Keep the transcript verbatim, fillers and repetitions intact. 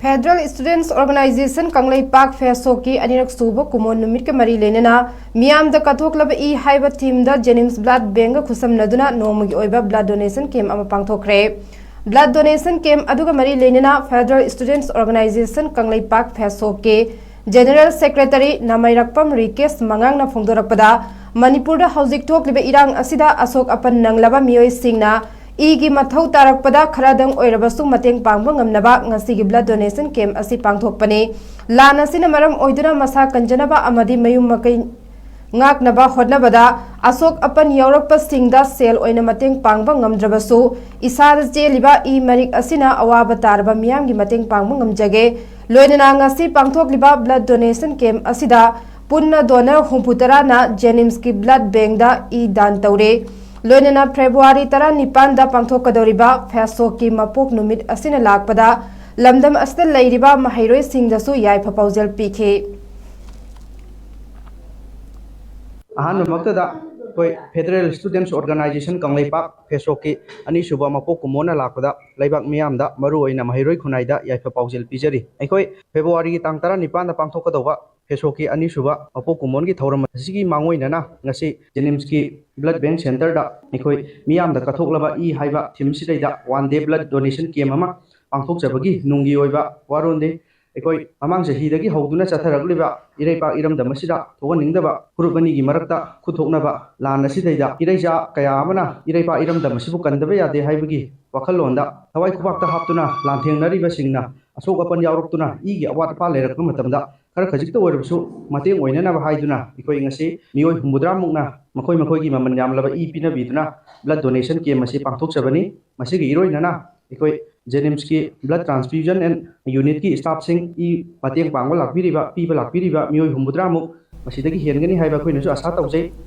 Federal Students Organization Kangleipak ꯐꯦꯁꯣꯛꯀꯤ ꯑꯅꯤꯔꯛ ꯁꯨꯕ ꯀꯨꯃꯣꯟ ꯅꯨꯃꯤꯠꯀ ꯃꯔꯤ ꯂꯩꯅꯅ ꯃꯤꯌꯥꯝꯗ ꯀꯠꯊꯣꯛꯂꯕ ꯏ ꯍꯥꯏꯕ ꯊꯤꯝꯗ JNIMS blood bankꯒ ꯈꯨꯠꯁꯝꯅꯗꯨꯅ ꯅꯣꯡꯃꯒꯤ ꯑꯣꯏꯕ blood donation camp ꯑꯃ ꯄꯥꯡꯊꯣꯛꯈ꯭ꯔꯦ꯫ Blood donation camp ꯑꯗꯨꯒ ꯃꯔꯤ ꯂꯩꯅꯅ Federal Students Organization Kangleipak ꯐꯦꯁꯣꯛꯀꯤ General Secretary ꯅꯃꯩꯔꯛꯄꯝ ꯔꯤꯀꯦꯁ ꯃꯉꯥꯡꯅ ꯐꯣꯡꯗꯣꯔꯛꯄꯗ, ꯃꯅꯤꯄꯨꯔꯗ ꯍꯧꯖꯤꯛ ꯊꯣꯛꯂꯤꯕ ꯏꯔꯥꯡ ꯑꯁꯤꯗ ꯑꯁꯣꯛ ꯑꯄꯟ ꯅꯪꯂꯕ ꯃꯤꯑꯣꯏꯁꯤꯡꯅ ꯏꯒꯤ ꯃꯊꯧ ꯇꯥꯔꯛꯄꯗ ꯈꯔꯗꯪ ꯑꯣꯏꯔꯕꯁꯨ ꯃꯇꯦꯡ ꯄꯥꯡꯕ ꯉꯝꯅꯕ ꯉꯁꯤꯒꯤ blood donation camp ꯑꯁꯤ ꯄꯥꯡꯊꯣꯛꯄꯅꯤ꯫ ꯂꯥꯟ ꯑꯁꯤꯅ ꯃꯔꯝ ꯑꯣꯏꯗꯨꯅ ꯃꯁꯥ ꯀꯟꯖꯅꯕ ꯑꯃꯗꯤ ꯃꯌꯨꯝ ꯃꯀꯩ ꯉꯥꯛꯅꯕ ꯍꯣꯠꯅꯕꯗ ꯑꯁꯣꯛ ꯑꯄꯟ ꯌꯥꯎꯔꯛꯄꯁꯤꯡꯗ ꯁꯦꯜ ꯑꯣꯏꯅ ꯃꯇꯦꯡ ꯄꯥꯡꯕ ꯉꯝꯗ꯭ꯔꯕꯁꯨ, ꯏꯁꯥꯗ ꯆꯦꯜꯂꯤꯕ ꯏ ꯃꯔꯤꯛ ꯑꯁꯤꯅ ꯑꯋꯥꯕ ꯇꯥꯔꯕ ꯃꯤꯌꯥꯝꯒꯤ ꯃꯇꯦꯡ ꯄꯥꯡꯕ ꯉꯝꯖꯒꯦ꯫ ꯂꯣꯏꯅꯅ ꯉꯁꯤ ꯄꯥꯡꯊꯣꯛꯂꯤꯕ blood donation camp ꯑꯁꯤꯗ ꯄꯨꯟꯅ donor ꯍꯨꯝꯐꯨ ꯇꯔꯥꯅ JNIMSꯀꯤ blood bankꯗ ꯏ ꯗꯥꯟ ꯇꯧꯔꯦ꯫ ꯂꯣꯏꯅꯅ February ꯇꯔꯥꯅꯤꯄꯥꯟꯗ ꯄꯥꯡꯊꯣꯛꯀꯗꯧꯔꯤꯕ ꯐꯦꯁꯣꯛꯀꯤ ꯃꯄꯣꯛ ꯅꯨꯃꯤꯠ ꯑꯁꯤꯅ ꯂꯥꯛꯄꯗ ꯂꯝꯗꯝ ꯑꯁꯤꯗ ꯂꯩꯔꯤꯕ ꯃꯍꯩꯔꯣꯏꯁꯤꯡꯗꯁꯨ ꯌꯥꯏꯐ ꯄꯥꯎꯖꯦꯜ ꯄꯤꯈꯤ꯫ ꯑꯍꯥꯟꯕꯃꯛꯇꯗ ꯑꯩꯈꯣꯏ Federal Students Organization ꯀꯪꯂꯩꯄꯥꯛ ꯐꯦꯁꯣꯛꯀꯤ ꯑꯅꯤꯁꯨꯕ ꯃꯄꯣꯛ ꯀꯨꯝꯑꯣꯟꯅ ꯂꯥꯛꯄꯗ ꯂꯩꯕꯥꯛ ꯃꯤꯌꯥꯝꯗ, ꯃꯔꯨꯑꯣꯏꯅ ꯃꯍꯩꯔꯣꯏ ꯈꯨꯟꯅꯥꯏꯗ ꯌꯥꯏꯐ ꯄꯥꯎꯖꯦꯜ ꯄꯤꯖꯔꯤ꯫ ꯑꯩꯈꯣꯏ Februaryꯒꯤ ꯇꯥꯡ ꯇꯔꯥꯅꯤꯄꯥꯟꯗ ꯄꯥꯡꯊꯣꯛꯀꯗꯧꯕ ꯐꯦꯁꯣꯛꯀꯤ ꯑꯅꯤꯁꯨꯕ ꯃꯄꯣꯛ ꯀꯨꯝꯑꯣꯟꯒꯤ ꯊꯧꯔꯝ ꯑꯁꯤꯒꯤ ꯃꯥꯡꯑꯣꯏꯅꯅ ꯉꯁꯤ JNIMSꯀꯤ blood bank centreꯗ ꯑꯩꯈꯣꯏ ꯃꯤꯌꯥꯝꯗ ꯀꯠꯊꯣꯛꯂꯕ ꯏ ꯍꯥꯏꯕ ꯊꯤꯝꯁꯤꯗꯩꯗ one day blood donation camp ꯑꯃ ꯄꯥꯡꯊꯣꯛꯆꯕꯒꯤ ꯅꯨꯡꯒꯤ ꯑꯣꯏꯕ ꯋꯥꯔꯣꯜꯅꯤ꯫ ꯑꯩꯈꯣꯏ ꯃꯃꯥꯡ ꯆꯍꯤꯗꯒꯤ ꯍꯧꯗꯨꯅ ꯆꯠꯊꯔꯛꯂꯤꯕ ꯏꯔꯩꯄꯥꯛ ꯏꯔꯝꯗꯝ ꯑꯁꯤꯗ ꯊꯣꯛꯍꯟꯅꯤꯡꯗꯕ ꯐꯨꯔꯨꯞ ꯑꯅꯤꯒꯤ ꯃꯔꯛꯇ ꯈꯨꯠꯊꯣꯛꯅꯕ ꯂꯥꯟ ꯑꯁꯤꯗꯩꯗ ꯏꯔꯩꯆꯥ ꯀꯌꯥ ꯑꯃꯅ ꯏꯔꯩꯄꯥꯛ ꯏꯔꯝꯗꯝ ꯑꯁꯤꯕꯨ ꯀꯟꯗꯕ ꯌꯥꯗꯦ ꯍꯥꯏꯕꯒꯤ ꯋꯥꯈꯜꯂꯣꯟꯗ ꯊꯋꯥꯏ ꯈꯨꯕꯥꯛꯇ ꯍꯥꯞꯇꯨꯅ ꯂꯥꯟꯊꯦꯡꯅꯔꯤꯕꯁꯤꯡꯅ ꯑꯁꯣꯛ ꯑꯄꯟ ꯌꯥꯎꯔꯛꯇꯨꯅ ꯏꯒꯤ ꯑꯋꯥꯠ ꯑꯄꯥ ꯂꯩꯔꯛꯄ ꯃꯇꯝꯗ ꯈꯔ ꯈꯖꯤꯛꯇ ꯑꯣꯏꯔꯕꯁꯨ ꯃꯇꯦꯡ ꯑꯣꯏꯅꯅꯕ ꯍꯥꯏꯗꯨꯅ ꯑꯩꯈꯣꯏ ꯉꯁꯤ ꯃꯤꯑꯣꯏ ꯍꯨꯝꯐꯨꯇꯔꯥꯃꯨꯛꯅ ꯃꯈꯣꯏ ꯃꯈꯣꯏꯒꯤ ꯃꯃꯜ ꯌꯥꯝꯂꯕ ꯏ ꯄꯤꯅꯕꯤꯗꯨꯅ blood donation camp ꯑꯁꯤ ꯄꯥꯡꯊꯣꯛꯆꯕꯅꯤ꯫ ꯃꯁꯤꯒꯤ ꯏꯔꯣꯏꯅꯅ ꯑꯩꯈꯣꯏ JNIMSꯀꯤ blood transfusion and unitꯀꯤ staffꯁꯤꯡ ꯏ ꯃꯇꯦꯡ ꯄꯥꯡꯕ ꯂꯥꯛꯄꯤꯔꯤꯕ, ꯄꯤꯕ ꯂꯥꯛꯄꯤꯔꯤꯕ ꯃꯤꯑꯣꯏ ꯍꯨꯝꯐꯨꯇꯔꯥꯃꯨꯛ ꯃꯁꯤꯗꯒꯤ ꯍꯦꯟꯒꯅꯤ ꯍꯥꯏꯕ ꯑꯩꯈꯣꯏꯅꯁꯨ ꯑꯁꯥ ꯇꯧꯖꯩ꯫